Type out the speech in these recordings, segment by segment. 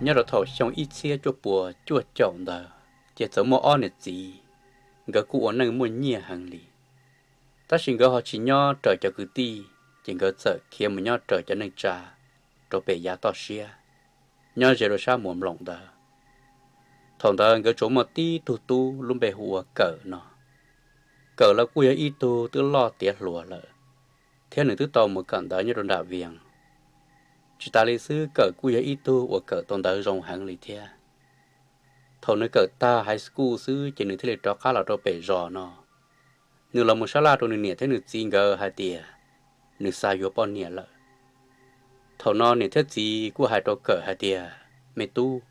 Nyob rau thaum xyoo ib txhiab cuaj puas cuaj caum ntawd, ces txawm muaj ob niam txiv, nkawd kuj ua neej muaj nyiaj heev li. Tab sis nkawd ho tsis nyob raws cov kwv tij, ces nkawd txawm khiav mus nyob raws cov neej tsa rau pem yav toj siab, nyob ze rau sab Muas Nploos ntawd. Thaum ntawd nkawd tsuas muaj tib tug tub lub npe hu ua Kawm no. Kawm los kuj yog ib tug twb loj tiav hluas lawm, thiab nws twb tau mus kawm ntawv nyob rau nram Vias. Tsis tas li xwb, Kawm kuj yog ib tug uas kawm tau ntawv zoo heev li thiab. Thaum nws kawm tag high school xwb ces nws thiaj li rov qab los rau pem zos no. Nws los mus sab laj rau nws niam thiab nws txiv nkawd hais tias nws xav yuav poj niam lawm. Thaum no niam thiab txiv kuj hais rau Kawm hais tias, Me tub,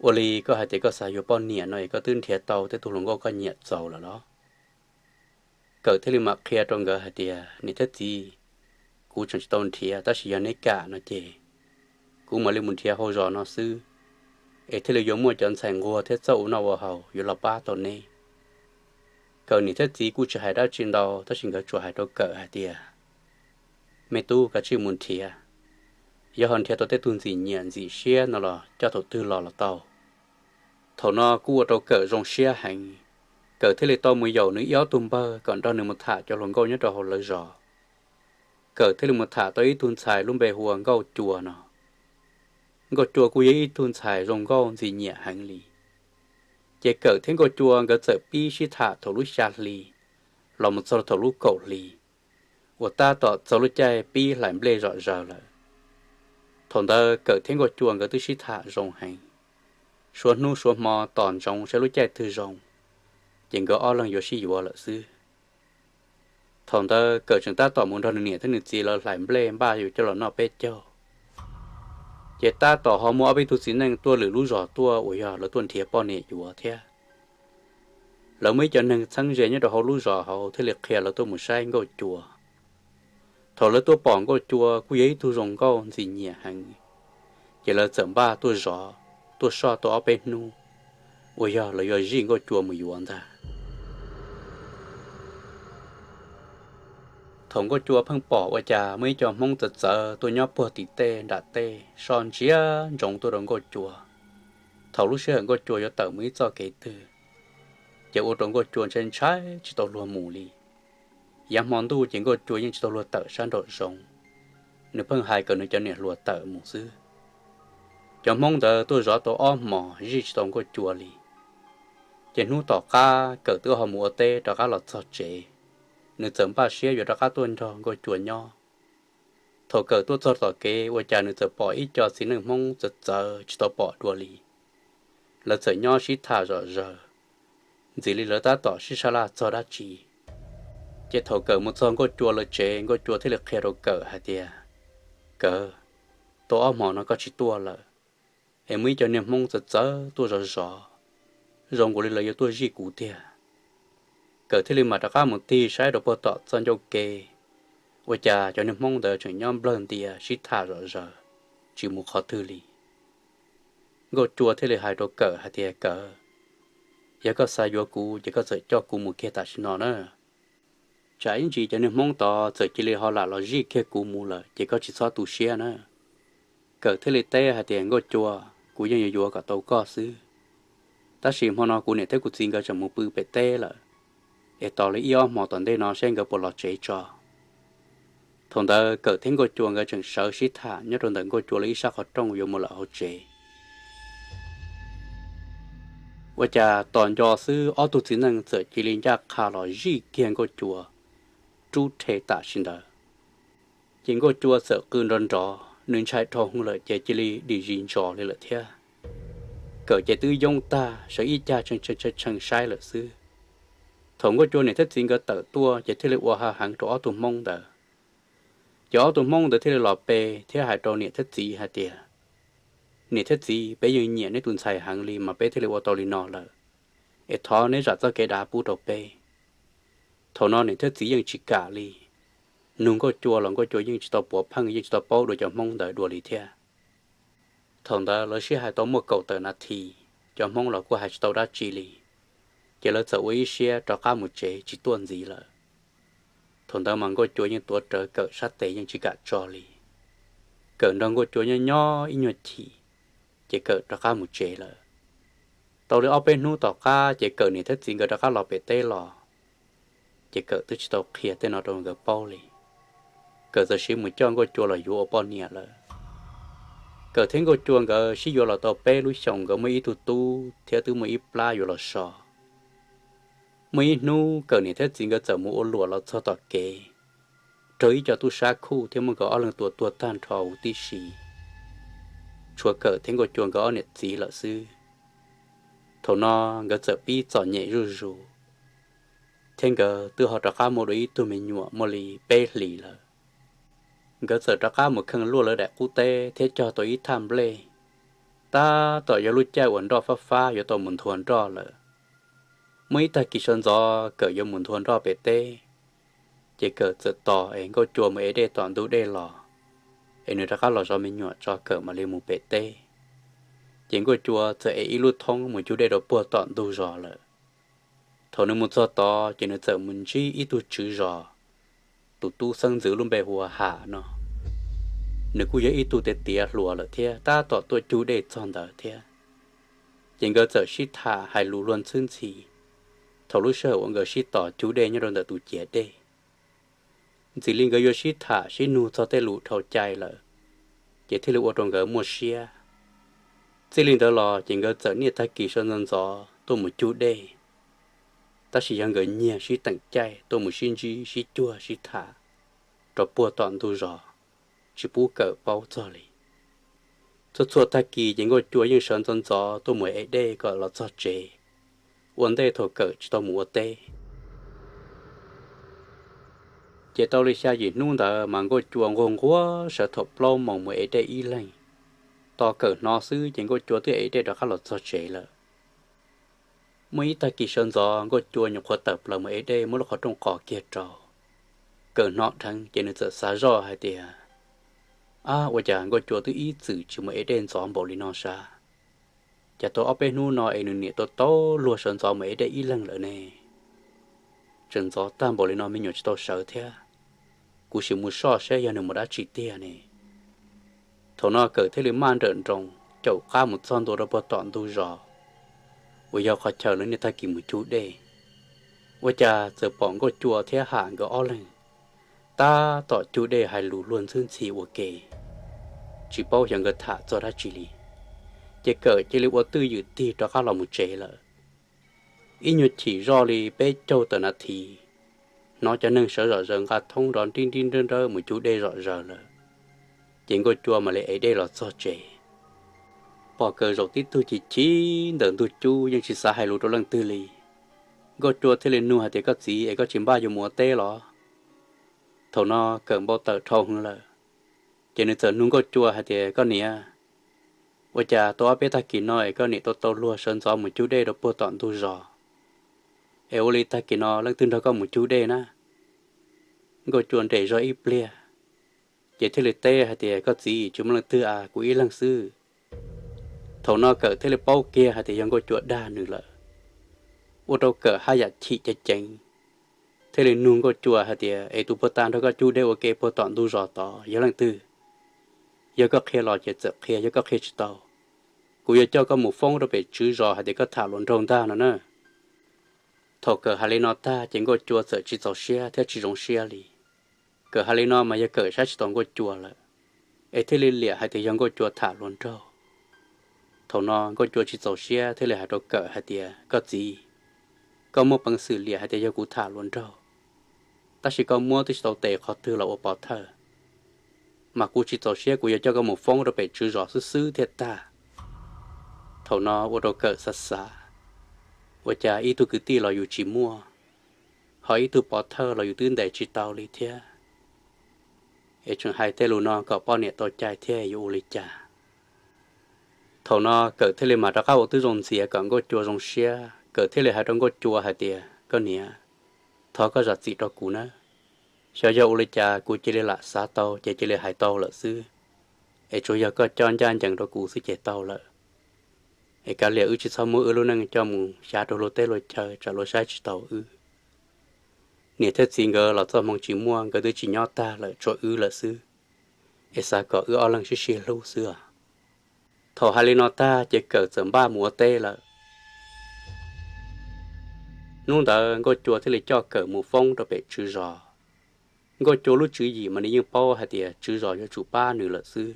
ua li koj hais tias koj xav yuav poj niam no es koj twb nrhiav tau tej tug hluas nkauj koj nyiam txaus lawm los? Kawm thiaj li mam qhia rau nkawd hais tias, Niam thiab txiv, kuv tseem tsis tau nrhiav, tab sis yog neb kam no ces kuv mam li mus nrhiav hauv zos no xwb, es thiaj li yuav muaj cov ntxhais nquag thiab txawj ua noj ua haus yuav los pab tau neb. Kawm niam thiab txiv kuj tsis hais dab tsi ntau, tab sis nkawd tsuas hais rau Kawm hais tias, Me tub, kav tsij mus nrhiav. Yog ho nrhiav tau tej tug ntxim nyiam ntxim siab no los coj thaum twg los los tau. Thaum no kuj ua rau Kawm zoo siab heev. Kawm thiaj li tau mus yaum nws ib ob tug npawg kom nrog nws mus tham cov hluas nkauj nyob rau hauv lawv zos. Kawm thiaj li mus tham tau ib tug ntxhais lub npe hu ua Nkauj Cua no. Nkauj Cua kuj yog ib tug ntxhais zoo nkauj ntxim nyiam heev li. Ces Kawm thiab Nkauj Cua nkawd txawm pib sib tham thaum lub xya hli los mus txog thaum lub kaum hli, uas tab tom txog lub caij pib hlais nplej zom zaws lawm. Thaum ntawd Kawm thiab Nkauj Cua nkawd twb sib tham zoo heev, suav hnub suav hmo tos ntsoov saib lub caij twg zoo, ces nkawd ob leeg yuav sib yuav lawm xwb. Thaum ntawd Kawm tseem tab tom mus nrog nws niam thiab nws txiv lawv hlais nplej npaj yuav coj los noj peb caug, ces tab tom ho muaj ob peb tug txiv neej tuaj lwm lub zos tuaj uas yog lawv tuaj nrhiav poj niam yuav thiab. Lawv muaj ib co neeg txheeb ze nyob rau hauv lub zos hauv thiaj li qhia lawv tuaj mus saib Nkauj Cua. Thaum lawv tuaj pom Nkauj Cua kuj yog ib tug zoo nkauj ntxim nyiam heev, ces lawv txawm npaj tuaj zov, tuaj soj tau ob peb hnub, uas yog lawv yuav zij Nkauj Cua mus yuav ntag. Thaum Nkauj Cua pheej pom ua cas muaj ib co Hmoob txawv txawv tuaj nyob puag tim tej nram tej soj ntsia ntsoov tuaj rau Nkauj Cua. Thaum lub sij hawm Nkauj Cua yuav tawm mus ib txoj kev twg, ces ua rau Nkauj Cua ntshai ntshai tsis tau luag mus li. Yav hmo ntuj ces Nkauj Cua yeej tsis tau luag tawm sab nraum zoov, nws pheej hais kom nws cov niam hluas tawm mus xwb. Cov Hmoob ntawd tuaj zov tau ob hmos zij tsis tau Nkauj Cua li. Ces hnub tom qab Kawm twb ho mus ua teb rov qab los txog tsev, nws txawm npaj siab yuav rov qab tuaj nrog Nkauj Cua nyob. Thaum Kawm tuaj txog tom kev ua cas nws txawm pom ib co txiv neej Hmoob txawv txawv tsis tau pom dua li. Lawv txawm nyob sib tham zom zaws, ntxim li lawv tab tom sib sab laj txog dab tsi. Ces thaum Kawm mus txog Nkauj Cua lawv tsev, Nkauj Cua thiaj li qhia rau Kawm hais tias, Kawm, tau ob hmos no koj tsis tuaj lawm, es muaj ib co niag Hmoob txawv txawv tuaj zov zov, zoo nkaus li lawv yuav tuaj zij kuv tiag. Kawm thiaj li mam rov qab mus tig saib rau puag tom txoj ncauj ke, ua cas cov niag Hmoob ntawd tseem nyob nplawg ntia sib tham zom zaws, tsis mus qhov twg li. Nkauj Cua thiaj li hais rau Kawm hais tias, Kawm, yog koj xav yuav kuv ces koj txawm coj kuv mus kiag tam sim no na. Tsam ib ntsis cov niag Hmoob tod txawm cia li ho lam los zij kiag kuv mus lawm ces koj tsis txhob tu siab na. Kawm thiaj li teb hais tias, Nkauj Cua, kuv yeej yuav yuav kom tau koj xwb, tab sis hmo no kuv niam thiab kuv txiv nkawd tseem mus pw pem teb lawm, es tos li ib ob hmos tom ntej no saib nkawd puas los tsev tso. Thaum ntawd Kawm thiab Nkauj Cua nkawd tseem sawv sib tham nyob rau ntawm Nkauj Cua lawv ib sab qhov rooj yuav mus lawm hauv tsev. Ua cas tos nco xwb ob tug txiv neej txawm cia li ncaj qha los zij kiag Nkauj Cua rub rhe tam sim ntawd. Ces Nkauj Cua txawm qw nrov nrov, nws ntshai dhau hwv lawm ces cia li dim zis ntsos li lawm thiab. Kawm ces twb yoob tag, sawv ib cag tshee tshee saib lawm xwb. Thaum Nkauj Cua niam thiab txiv nkawd tawm tuaj ces thiaj li ua ha heev rau ob tug Hmoob ntawd. Ces ob tug Hmoob ntawd thiaj li los pe thiab hais rau niam thiab txiv hais tias, Niam thiab txiv, peb yeej nyiam neb tus ntxhais heev li mas peb thiaj li ua tau li no lawm, es thov neb zam txoj kev dav pub rau peb. Thaum no niam thiab txiv yeej tsis kam li, nug Nkauj Cua los Nkauj Cua yeej tsis tau puav pheej, yeej tsis tau paub dua cov Hmoob ntawd dua li thiab. Thaum ntawd lawv sib hais tau muaj kaum tawm nas this, cov Hmoob los kuj hais tsis tau dab tsi li, ces lawv txawm ua ib siab rov qab mus tsev tsis tuaj ntxiv lawm. Thaum ntawd mas Nkauj Cua yeej tuav rawv Kawm sab tes yeej tsis kam tso li. Kawm nrog Nkauj Cua nyob nyob ib nyuag chim, ces Kawm rov qab mus tsev lawm. Tau li ob peb hnub tom qab ces Kawm niam thiab txiv nkawd rov qab los pem teb los, ces Kawm twb tsis tau qhia tej no rau nkawd paub li. Kawm txawm siv mus coj Nkauj Cua los yuav ua poj niam lawm. Kawm thiab Nkauj Cua nkawd sib yuav los tau peb lub xyoos, nkawd muaj ib tug tub thiab twb muaj ib plab yuav los so. Muaj ib hnub Kawm niam thiab txiv nkawd txawm mus ua luam los txog tom kev, raug ib co tub sab khuj thiab muab nkawd ob leeg tua tuag tag nrho huv tib si. Tshuav Kawm thiab Nkauj Cua nkawd ob niam txiv lawm xwb. Thaum no nkawd txawm pib txom nyem zuj zus, thiab nkawd twb ho rov qab muaj dua ib tug me nyuam muaj li peb hlis lawm. Nkawd txawm rov qab mus kheej luaj lawv daim qub teb thiab cog tau ib thaj nplej. Tab tom yog lub caij uas nroj fab fab yuav tau mus nthua nroj lawm. Muaj ib tag kis sawv ntxov Kawm yuav mus nthua nroj pem teb, ces Kawm txawm tos es Nkauj Cua mus ev dej tom ntug dej los, es nws rov qab los zov me nyuam tso Kawm mam li mus pem teb. Ces Nkauj Cua txawm ev ib lub thoob mus cug dej rau puag tom ntug zos lawm. Thaum nws mus txog tod ces nws txawm mus ntsib ib tug tswv zos, tus tub xeeb ntxwv lub npe hu ua Ham no. Nws kuj yog ib tug tiav tiav hluas lawm thiab tab tom tuaj cug dej txog ntawd thiab. Ces nkawd txawm sib tham hais lus luag ntxhwb ntxhi thaum lub sij hawm uas nkawd sib tos cug dej nyob rau ntawm tus ciav dej. Ntxim li nkawd yuav sib tham sib nug txog tej lus dhau cai lawm, ces thiaj li ua rau nkawd muaj siab. Txij li ntawd los ces nkawd txawm niaj tag kis sawv ntxov ntxov tuaj mus cug dej, tab sis yog nkawd nyiag sib teem caij tuaj mus sib ntsib sib cuag sib tham rau puag tom ntug zos, tsis pub Kawm paub txog li. Txhua txhua tag kis ces Nkauj Cua yeej sawv ntxov ntxov tuaj mus ev dej kom los txog tsev, ua ntej thaum Kawm tsis tau mus ua teb. Ces tau li xya yim hnub ntawd mas Nkauj Cua nquag nquag sawv thaum plaub moos mus ev dej ib leeg. Tos Kawm hnov xwb ces Nkauj Cua twb ev dej rov qab los txog tsev lawm. Muaj ib tag kis sawv ntxov Nkauj Cua nyuam qhuav tawm plaws mus ev dej muab lub qhov rooj qos kiag rau. Kawm hnov dheev ces nws txawm xav zoj hais tias, Ab, ua cas Nkauj Cua twb ib txwm tsis mus ev dej ntxov npaum li no sav? Cas tau ob peb hnub no es nws niam tau tau luag sawv ntxov mus ev dej ib leeg lawm ne? Tseem ntxov tag npaum li no me nyuam tsis tau sawv thiab. Kuv sim mus soj saib yog nws mus dab tsi tiag ne. Thaum no Kawm thiaj li maj nrawm nroos caum qab mus txog ntua rau puag tom ntug zos, uas yog qhov chaw lawv niaj tag kis mus cug dej. Ua cas txawm pom Nkauj Cua thiab Ham nkawd ob leeg tab tom cug dej hais lus luag ntxhwb ntxhi ua ke, tsis paub xyov nkawd tham txog dab tsi li. Ces Kawm cia li ua twj ywm tig rov qab los mus tsev lawm. Ib nyuag chim zoj li peb caug tawm nas this, hnov cov neeg sawv zom zaws nqa thoob nrov nrib nrib nrawb nrawb mus cug dej zom zaws lawm. Ces Nkauj Cua mam li ev dej los txog tsev. Pom Kawm zaum tib tug chim chim ntawm ntug cub yeej tsis xav hais lus rau leej twg li. Nkauj Cua thiaj li nug hais tias, Koj txiv, es koj tsis npaj yuav mus ua teb los? Thaum no Kawm npau taws dhau heev lawm, ces nws txawm nug Nkauj Cua hais tias, Koj niam, ua cas tau ob peb tag kis no es koj niam tau tau luag sawv ntxov mus cug dej rau puag tom ntug zos, es ua li tag kis no leej twg nrog koj mus cug dej na? Nkauj Cua nres zog ib pliag, ces thiaj li teb hais tias, Koj txiv, tsis muaj leej twg a, kuv ib leeg xwb. Thaum no Kawm thiaj li paub kiag hais tias yog Nkauj Cua dag nws lawm, ua rau Kawm haj yam chim ceev ceev, thiaj li nug Nkauj Cua hais tias, Es tus puag ta nrog koj cug dej ua ke puag tom ntug zos tod yog leej twg? Yog koj qhia los ces txawm qhia, yog koj qhia tsis tau, kuv yuav coj koj mus foob rau pem tswv zos hais tias koj tham hluas nraug ntag no na. Thaum Kawm hais li no tag ces Nkauj Cua txawm tsis txaus siab thiab tsis zoo siab li. Kawm hais li no mas yog Kawm saib tsis taus Nkauj Cua lawm, es thiaj li liam hais tias yog Nkauj Cua tham hluas nraug. Thaum no Nkauj Cua tsis txaus siab thiaj li hais rau Kawm hais tias, Koj txiv, koj muaj peev xwm liam hais tias yog kuv tham hluas nraug, tab sis koj muab twb tsis tau tes qhov twg los ua pov thawj, mas kuv tsis txaus siab, kuv yuav coj koj mus foob rau pem tswv zos xwb xwb thiaj tag. Thaum no ua rau Kawm xav xav, ua cas ib tug kwv tij los yus tsis muaj, ho ib tug pov thawj los yus twb ntes tsis tau li thiab, es tseem hais tej lus no kom poj niam tau cai thiab yuav ua li cas? Thaum no Kawm thiaj li mam rov qab ua tib zoo ntxias kom Nkauj Cua zoo siab. Kawm thiaj li hais rau Nkauj Cua hais tias, Koj niam, thov koj zam txim rau kuv nawb. Xyov yog ua li cas kuv cia li lam xav tau ces cia li hais tau lawm xwb, es tsuas yog koj coj ncaj ncees rau kuv xwb ces tau lawm. Es kav liam wb tsis txhob muab wb lub neej coj mus xyav rau luag teb luag chaw tsam luag saib tsis taus wb. Niam thiab txiv nkawd los txoj hmoo tsis muaj, nkawd twb tsis nyob tag lawm, tshuav wb lawm xwb, es xav kom wb ob leeg sib sib hlub xwb os. Thaum hais li no tag ces Kawm txawm npaj mus ua teb lawm. Hnub ntawd Nkauj Cua thiaj li coj Kawm mus foob rau pem tswv zos. Nkauj Cua lub tswv yim mas nws yeej paub hais tias tswv zos yuav tsum pab nws lawm xwb.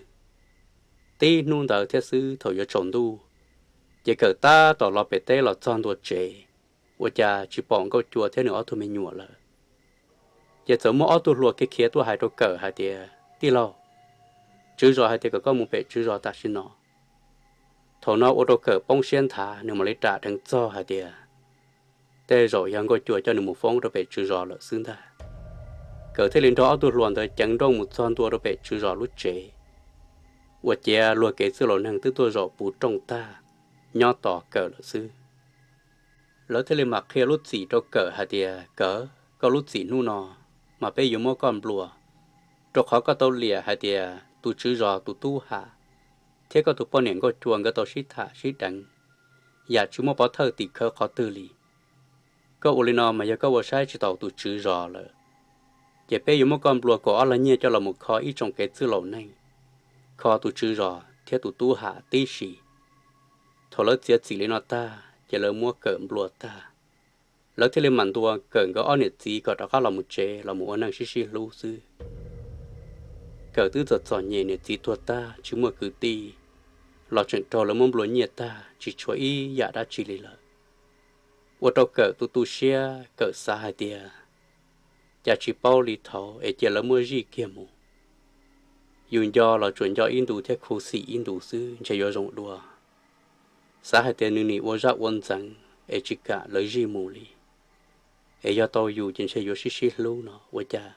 Tib hnub ntawd thiab xwb thaum yuav tsaus ntuj, ces Kawm tab tom los pem teb los txog ntua tsev, ua cas tsis pom Nkauj Cua thiab nws ob tug me nyuam lawm. Ces txawm muaj ob tug hluas khiav khiav tuaj hais rau Kawm hais tias, Tij laug, tswv zos hais tias kom koj mus pem tswv zos tam sim no. Thaum no ua rau Kawm poob siab nthav, nws mam li ram dheev txog hais tias tej zaum yog Nkauj Cua coj nws mus foob rau pem tswv zos lawm xwb ntag. Kawm thiaj li nrog ob tug hluas ntawd ceev nrooj mus txog ntua rau pem tswv zos lub tsev, ua ciav luag kev txwj laus neeg twb tuaj zaum puv rooj tag, nyob tos Kawm lawm xwb. Lawv thiaj li mam qhia lub txim rau Kawm hais tias, Kawm, koj lub txim hnub no mas peb yuav muab koj nplua, rau qhov koj tau liam hais tias tus tswv zos tus tub Ham thiab koj tus poj niam Nkauj Cua nkawd tau sib tham sib deev, yam tsis muaj pov thawj tim khawv qhov twg li. Koj ua li no mas yog koj ua saib tsis taus tus tswv zos lawm. Ces peb yuav muab koj nplua kaum ob lag nyiaj coj los mus kho ib tsoom kev txwj laus neeg, kho tus tswv zos thiab tus tub Ham tib si. Thaum lawv txiav txim li no tag ces lawv muab Kawm nplua tag. Lawv thiaj li mam ntuas Kawm nkawd ob niam txiv kom rov qab los mus tsev los mus ua neej sib sib hlub xwb. Kawm twb txom txom nyem, niam txiv tuag tag tsis muaj kwv tij, los tseem raug lawv muab nplua nyiaj tag tsis tshuav ib yam dab tsi li lawm. Ua rau Kawm tu tu siab, Kawm xav hais tias, Cas tsis paub li thaud es cia lawv muab zij kiag mus. Yus nco los tsuas nco ib ntus thiab khuv xim ib ntus xwb ntshe yuav zoo dua. Xav hais tias nws nim ua zaj ua ntxeev es tsis kam lawv zij mus li, es yog tau yus ces ntshe yuav sib sib hlub no ua cas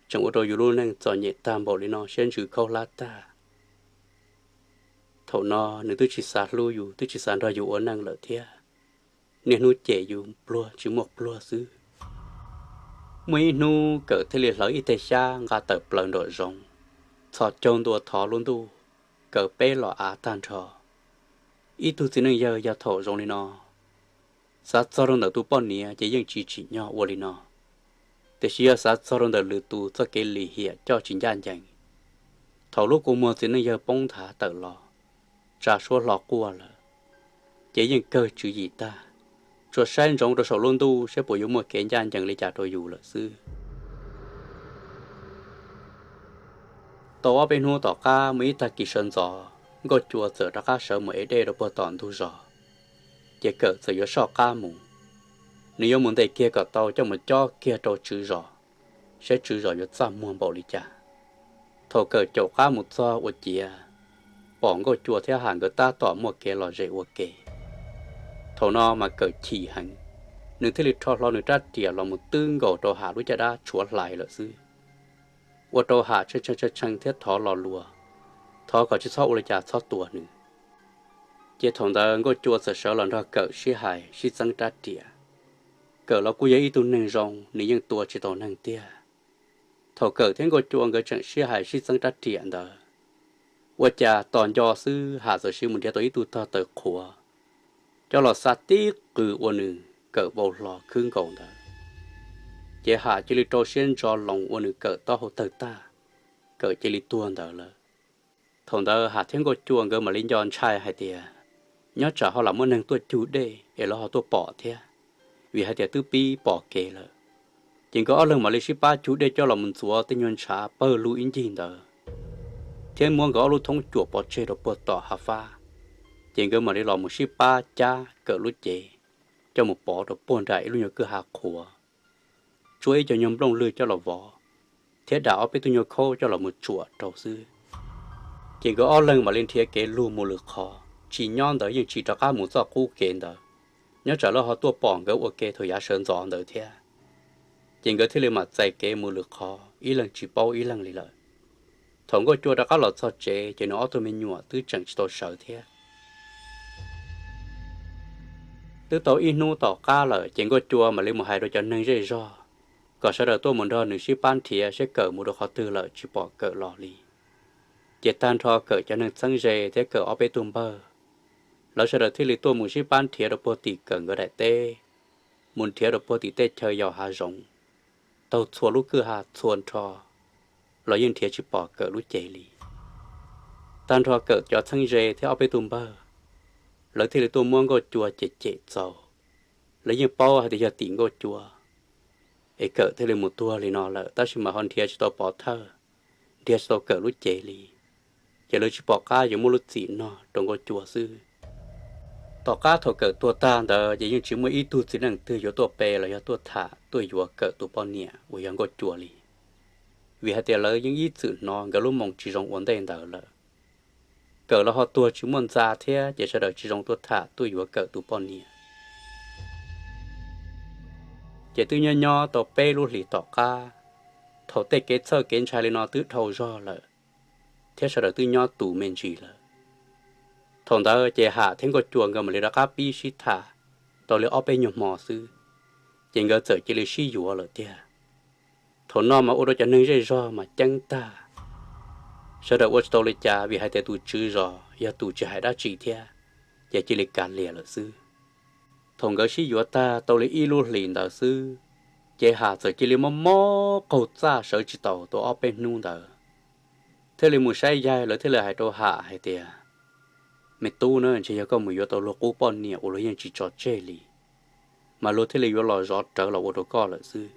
tseem ua rau yus lub neej txom nyem tag npaum li no, siab ntsws khaub hlab tag. Thaum no nws twb tsis xav hlub yus, twb tsis xav nrog yus ua neej lawm thiab, niaj hnub cem yus pluag tsis muaj pluag xwb. Muaj ib hnub Kawm thiaj li hlawv ib teg xyab nqa tawm plaws nraum zoov, txhos caug ntua thov lub ntuj, kaw peb los av tag nrho. Ib tug txiv neej yawg yog thaum zoo li no, xav txog rau ntawm tus poj niam ces yeej tsis tsim nyog ua li no, tiam sis yog xav txog rau ntawm lwm tus txoj kev lim hiam coj tsis ncaj ncees, thaum lub kua muag txiv neej yawg poob nthav tawm los, tsa suab hlo quaj lawm, ces yeej kawg tswv yim tag, tsuas saib ntsoov rau saum lub ntuj saib puas yuav muaj kev ncaj ncees li cas rau yus lawm xwb. Tau ob peb hnub tom qab muaj ib tag kis sawv ntxov, Nkauj Cua txawm rov qab sawv mus ev dej rau puag tom ntug zos, ces Kawm txawm yuav soj qab mus. Nws yuav mus ntes kiag kom tau coj mus cob kiag rau tswv zos, saib tswv zos yuav txaj muag npaum li cas. Thaum Kawm caum qab mus txog ua ciav pom Nkauj Cua thiab Ham nkawd tab tom muaj kev lom zem ua ke. Thaum no mas Kawm chim heev, nws thiaj li rho hlo nws rab riam los mus twb nkaus rau Ham lub caj dab tshuav hlais lawm xwb. Ua rau Ham tshee tshee thiab thov lo lus, thov kom tsis txhob ua li cas txhob tua nws. Ces thaum ntawd Nkauj Cua txawm sawv los nrog Kawm sib hais sib txeeb rab riam. Kawm los kuj yog ib tug neeg zoo, nws yeej tua tsis tau neeg tiag. Thaum Kawm thiab Nkauj Cua nkawd tseem sib hais sib txeeb rab riam ntawd, ua cas tos nco xwb Ham txawm siv mus nrhiav tau ib tug tog taws qhuav, coj los xa tib qws ua nws Kawm vau hlo khwb nkaus ntawd. Ces Ham cia li rau siab ntso loos ua nws Kawm taub hau tawg tag, Kawm cia li tuag ntawd lawm. Thaum ntawd Ham thiab Nkauj Cua nkawd mam li nco ntshai hais tias, nyob tsam ho lam muaj neeg tuaj cug dej es lawv ho tuaj pom thiab, vim hais tias twb pib pom kev lawm. Ces nkawd ob leeg mam li sib pab cug dej coj los mus ntxuav tej nyuag ntshav pawg lug ib ncig ntawd, thiab muab nkawd ob lub thoob cuam pov tseg rau puag tom hav fab. Ces nkawd mam li los mus sib pab cab Kawm lub cev coj mus pov rau puag nram ib lub nyuag kwj ha qhuav, tsuab ib co nyuag nplooj lwg coj los vov, thiab dam ob peb tug nyuag khaub coj los mus tsuam rau xwb. Ces nkawd ob leeg mam li nrhiav kev lug mus lwm qhov, tsis nyob ntawd yeej tsis rov qab mus txoj qub kev ntawd, nyob tsam lawv ho tuaj pom nkawd ua ke thaum yav sawv ntxov ntawd thiab. Ces nkawd thiaj li mam txais kev mus lwm qhov, ib leeg tsis paub ib leeg li lawm. Thaum Nkauj Cua rov qab los txog tsev ces nws ob tug me nyuam twb tseem tsis tau sawv thiab. Twb tau ib hnub tom qab lawm ces Nkauj Cua mam li mus hais rau cov neeg zej zog kom sawv daws tuaj mus nrog nws sib pab nrhiav seb Kawm mus rau qhov twg lawm, tsis pom Kawm los li. Ces tag nrho Kawm cov neeg txheeb ze thiab Kawm ob peb tug npawg, lawv sawv daws thiaj li tuaj mus sib pab nrhiav rau puag tim Kawm nkawd daim teb, mus nrhiav rau puag tim tej chaw yos hav zoov, taug txhua lub kwj ha txhua nrho, los yeej nrhiav tsis pom Kawm lub cev li. Tag nrho Kawm cov txheeb ze thiab ob peb tug npawg, lawv thiaj li tuaj muab Nkauj Cua cem cem txaus. Lawv yeej paub hais tias yog tim Nkauj Cua es Kawm thiaj li mus tuag li no lawm, tab sis mas ho nrhiav tsis tau pov thawj, nrhiav tsis tau Kawm lub cev li, ces lawv tsis pom qab yuav muab lub txim no rau Nkauj Cua xwb. Tom qab thaum Kawm tuag tag ntawd ces yeej tsis muaj ib tug txiv neej twg yuav tuaj pe los yog tuaj tham tuaj yuav Kawm tus poj niam uas yog Nkauj Cua li, vim hais tias lawv yeej ib txwm hnov nkawd lub moo tsis zoo ua ntej ntawd lawm. Kawm los ho tuag tsis muaj ntxa thiab, ces sawv daws tsis zoo tuaj tham tuaj yuav Kawm tus poj niam. Ces twb nyob nyob tau peb lub hlis tom qab, thaum tej kev txhawj kev ntshai li no twb dhau zog lawm, thiab sawv daws twb nyob tus me ntsis lawm. Thaum ntawd ces Ham thiab Nkauj Cua nkawd mam li rov qab pib sib tham tau li ob peb nyuag hmo xwb, ces nkawd txawm cia li sib yuav lawm tiag. Thaum no mas ua rau cov neeg zej zog mas ceeb tag, sawv daws ua tsis tau li cas vim hais tias tus tswv zos yog tus tsis hais dab tsi thiab, ces cia li kav liam lawm xwb. Thaum nkawd sib yuav tag tau li ib lub hlis ntawd xwb, ces Ham txawm cia li mob mob qaug txaj sawv tsis taus tau ob peb hnub ntawd, thiaj li mus saib yaig, lawv thiaj li hais rau Ham hais tias, me tub na, ntshe yog koj mus yuav tau luag qub poj niam uas luag yeej tsis tso tseg li, mas luag thiaj li yuav los zov rawv los ua rau koj lawm xwb.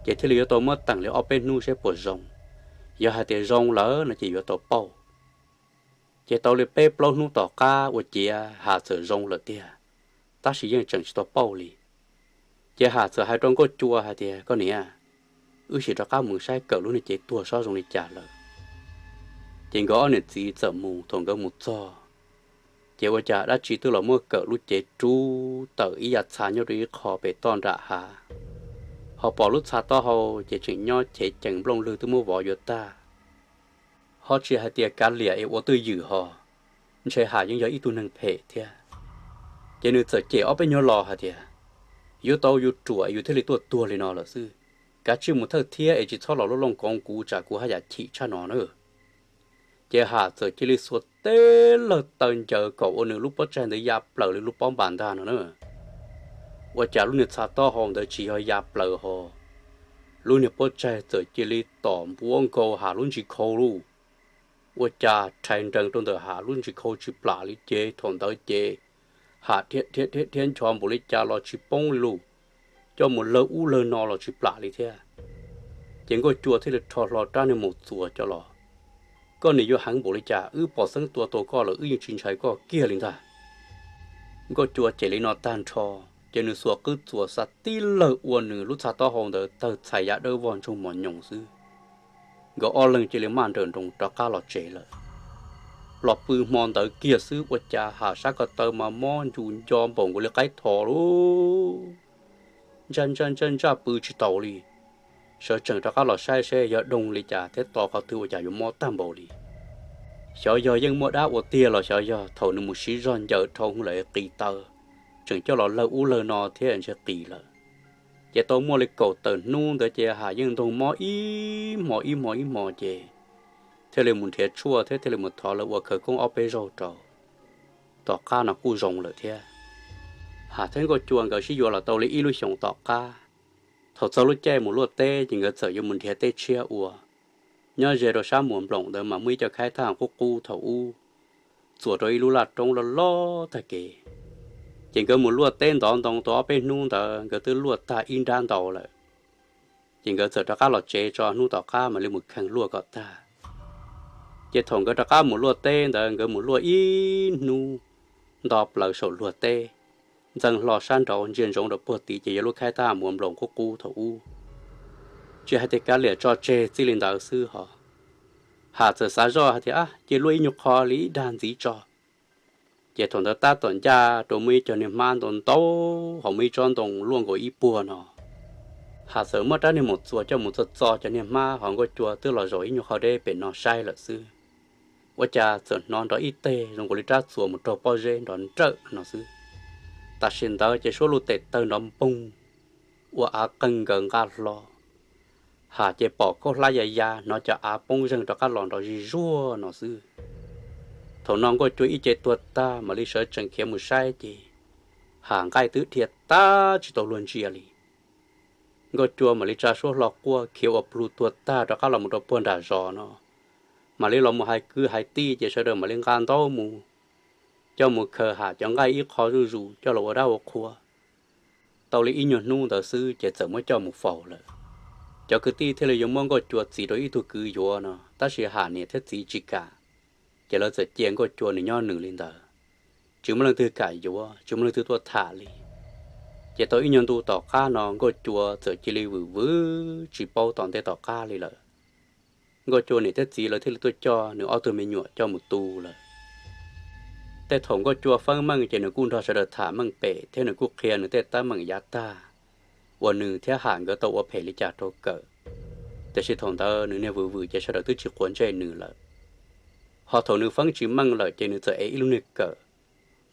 Ces thiaj li yuav tau muab teem li ob peb hnub saib puas zoo. Yog hais tias zoo lawm no ces yuav tau pauj. Ces tau li peb plaub hnub tom qab ua ciav Ham txawm zoo lawm tiag, tab sis yeej tseem tsis tau pauj li. Ces Ham txawm hais rau Nkauj Cua hais tias, koj niam, wb sim rov qab mus saib Kawm lub niag cev tuag saib zoo li cas lawm. Ces nkawd ob niam txiv txawm mus. Thaum nkawd mus txog, ces ua cas dab tsi twb los muab Kawm lub cev rub tawm ib yav txha nyob rau ib qho pem toj nram hav, ho pom lub txha taub hau ces tseem nyob chev cees nplooj lwg twb muab vov yuav tag. Ho tsis hais tias kav liam es ua twj ywm ho, ntshe Ham yeej yog ib tug neeg phem thiab. Ces nws txawm cem ob peb nyuag los hais tias, yuav tau yus ruam yus thiaj li tuaj tuag li no lawm xwb, kav tsij mus thawj thiab es tsis txhob los lub looj koov kuv tsam kuv haj yam chim tshaj no na. Ces Ham txawm cia li xuas teb lawg taw ncaws kom ua nws lub pob tsaig ntawd ya plaws li lub pob npas ntag no na. Ua cas lub niag txha taub hau ntawd tsis yog ya plaws ho, lub niag pob tsaig txawm cia li tom npuab nkaus Ham lub ntsis khau lauj. Ua cas rhais nrees rau ntawm Ham lub ntsis khau tsis plam li ces thaum ntawd ces Ham dhia dhia dhia dhia nchov npaum li cas los tsis poob li lauj, coj mus lawg ub lawg no los tsis plam li thiab. Ces Nkauj Cua thiaj li rho hlo rab niag maum txuas coj los, koj niam yuav heev npaum li cas, wb pom xeeb tua tau koj lawm wb yeej tsis ntshai koj kiag li ntag. Nkauj Cua cem li no tag nrho, ces nws xuas qwb txuas xa tib lawg ua nws lub txha taub hau ntawd tawg txhais ya dawb vog ntsoog mos nyoos xwb. Nkawd ob leeg cia li maj nrawm nroos rov qab los tsev lawm. Los pw hmo ntawd kiag xwb ua cas Ham sab ko taw mas mob ncus nco npaum nkaus li qaib tho lauj. Ntsaj ntsaj ntsaj ntsaj pw tsis taus li. Sawv tsees rov qab los saib seb yog doo li cas thiab to qhov twg ua cas yuav mob tag npaum li. Xyov yog yeej muaj dab ua tiag los xyov yog thaum nws mus siv zog ncaws dhau hwv lawm qis taw, tseem coj los lawg ub lawg no thiab ntshe qis lawm. Ces tau muaj li kaum tawm hnub ntawd ces Ham yeej ntoog mob ib hmo ib hmo ib hmo ces thiaj li mus nrhiav tshuaj thiab thiaj li mus thov lawv ua khawv koob ob peb zaug rau. Tom qab no kuj zoo lawm thiab. Ham thiab Nkauj Cua nkawd sib yuav los tau li ib lub xyoos tom qab, thaum txog lub caij mus luaj teb ces nkawd txawm yuav mus nrhiav teb tshiab ua. Nyob ze rau sab Muas Nploom ntawd mas muaj ib co khaib thaj qub qub thaum ub txuas rau ib lub laj roob loj loj tag kev. Ces nkawd mus luaj teb ntov ntoo tau ob peb hnub ntawd nkawd twb luaj tag ib nrab ntau lawm. Ces nkawd txawm rov qab los tsev tso, hnub tom qab mam li mus kheev luaj kom tag. Ces thaum nkawd rov qab mus luaj teb ntawd nkawd mus luaj ib hnub nto plaws saum luag teb, ntxeev hlo sab nraud ntsia ntsoov rau puag tid ces yog lub khaib thaj Muas Nploom qub qub thaum ub. Tsis hais tias kav liam tso tseg txij li ntawd xwb ho, Ham txawm xav zoj hais tias, ab, cia luaj ib nyuag qho li ib dag ntxiv tso. Ces thaum ntawd tab tom ncaj rau muaj ib co niag hmab ntau ntau hauv muaj ib tsob ntoo luaj nkaus ib puag no. Ham txawm muab rab niag maum txuas coj mus txo txo cov niag hmab ho Nkauj Cua twb los zaum ib nyuag qho deb pem no saib lawm xwb. Ua cas txawm hnov nrov ib teg zoo nkaus li rab txuas mus raug pob zeb nrov nrawm no xwb. Tam sim ntawd ces suab luj tes tawg nrov npoog, ua av qeeg nkaws nqa hlo. Ham ces pom khaub hlab ya ya, hnov cov av poob zeeg rov qab los nrov zig zuag no xwb. Thaum no Nkauj Cua ib ce tuag tag mam li sawv tsees khiav mus saib ces Ham nqaij twb dhia tag tsis tau luag ntsia li. Nkauj Cua mam li tsa suab hlo quaj khiav ua plu tuag tag rov qab los mus rau puag nram zos no, mam li los mus hais kwv hais tij ces sawv daws mam li nqa ntaub mus coj mus khaws ham cov nqaij ib qho zuj zus coj los ua dab ua qhua. Tau li ib nyuag hnub ntawd xwb ces txawm muab coj mus faus lawm. Cov kwv tij thiaj li yuav muab Nkauj Cua txis rau ib tug kwv yuav no, tab sis ham niam thiab txiv tsis kam, ces lawv txawm cia Nkauj Cua nws nyob nws li ntawd, tsis muaj leej twg kam yuav, tsis muaj leej twg tuaj tham li. Ces tau ib nyuag ntu tom qab no Nkauj Cua txawm cia li vwm vwm tsis paub tom ntej tom qab li lawm. Nkauj Cua niam thiab txiv lawv thiaj li tuaj coj nws ob tug me nyuam coj mus tu lawm. Tej thaum Nkauj Cua feeb meej ces nws kuj nrog sawv daws tham meej pem thiab nws kuj qhia nws tej teeb meem yav tag uas nws thiab ham nkawd tau ua phem li cas rau Kawm. Tiam sis thaum ntawd nws niag vwm vwm ces sawv daws twb tsis quav ntsej nws lawm. Ho thaum nws feeb tsis meej lawm ces nws txawm ev ib lub niag kawm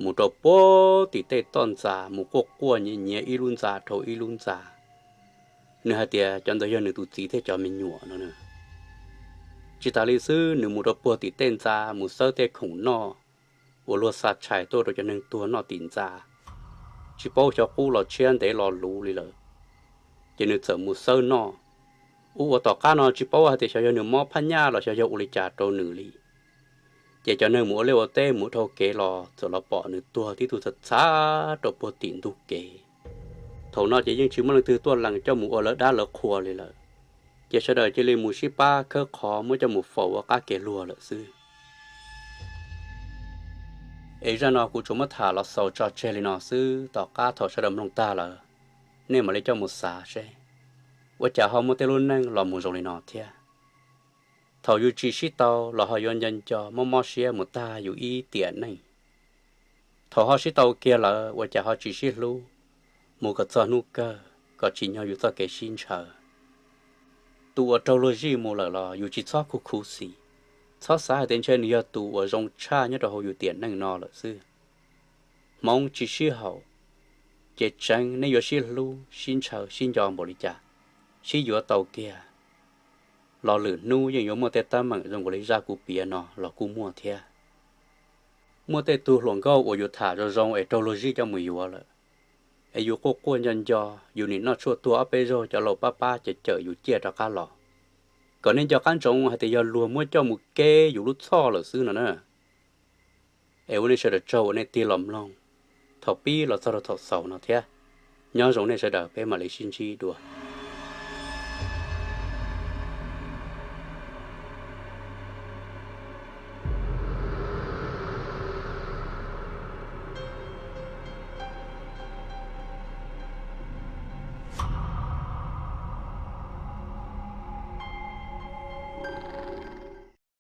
mus rau puag tim tej toj ntxas mus quaj quaj nyiav nyiav ib lub ntxa dhau ib lub ntxa. Nws hais tias cov ntawd yog nws tus txiv thiab cov me nyuam no. Tsis tas li xwb, nws mus rau puag tim tej ntxa mus xawb tej khoom noj uas luag xa tshais tuaj rau cov neeg tuag noj tim ntxa, tsis paub xyov qub los tshiab ntev los luv li lawm. Ces nws txawm mus xawb noj. Ua ua tom qab no tsis paub hais tias xyov yog nws mob phaj nyaj los xyov yog ua li cas rau nws li. Ces cov neeg mus ua liaj ua teb mus dhau kev los txawm los pom nws tuag tib tug txhav txhav rau puag tim ntug kev. Thaum no ces yeej tsis muaj leej twg tuaj lees coj mus ua lawv dab lawv qhua li lawm. Ces sawv daws cia li mus sib pab khawb qhov muab coj mus faus ua qab kev luag lawm xwb. Es zaj no kuv tsuas muab tham los xaus tso tseg li no xwb, tom qab thaum sawv daws mloog tag lawm, nej mam li coj mus xav seb ua cas ho muaj tej lub neej los mus zoo li no thiab. Thaum yus tsis sib tau los ho yuav nco nco mob mob siab mus tag yus ib tiam neej. Thaum ho sib tau kiag lawm ua cas ho tsis sib hlub mus kom txog hnub kawg kom tsim nyog yus txoj kev sib ntshaw. Tus uas raug luag zij mus lawm los yus tsis txhob khuv khuv xim, txhob xav hais tias ntshe nws yog tus uas zoo tshaj nyob rau hauv yus tiam neej no lawm xwb. Hmoov tsis sib haum, ces tseev nej yuav sib hlub sib ntshaw sib nco npaum li cas, sib yuav tau kiag los lwm hnub yeej yuav muaj tej teeb meem zoo nkaus li zaj kuv piav no los kuj muaj thiab. Muaj tej tug hluas nkauj uas yus tham zoo zoo es raug luag zij coj mus yuav lawm, es yus quaj quaj nco nco, yus nim noj tshuaj tuag ob peb zaug cov laus pab pab cawm cawm yus ciaj rov qab los, kom nej nco qab ntsoov hais tias yog luag muab coj mus keb yus lub txhoj lawm xwb no na. Es ua nej sawv daws tsaug uas nej tig los mloog thaum pib los txog rau thaum xaus no thiab. Nyob zoo nej sawv daws, peb mam li sib ntsib dua.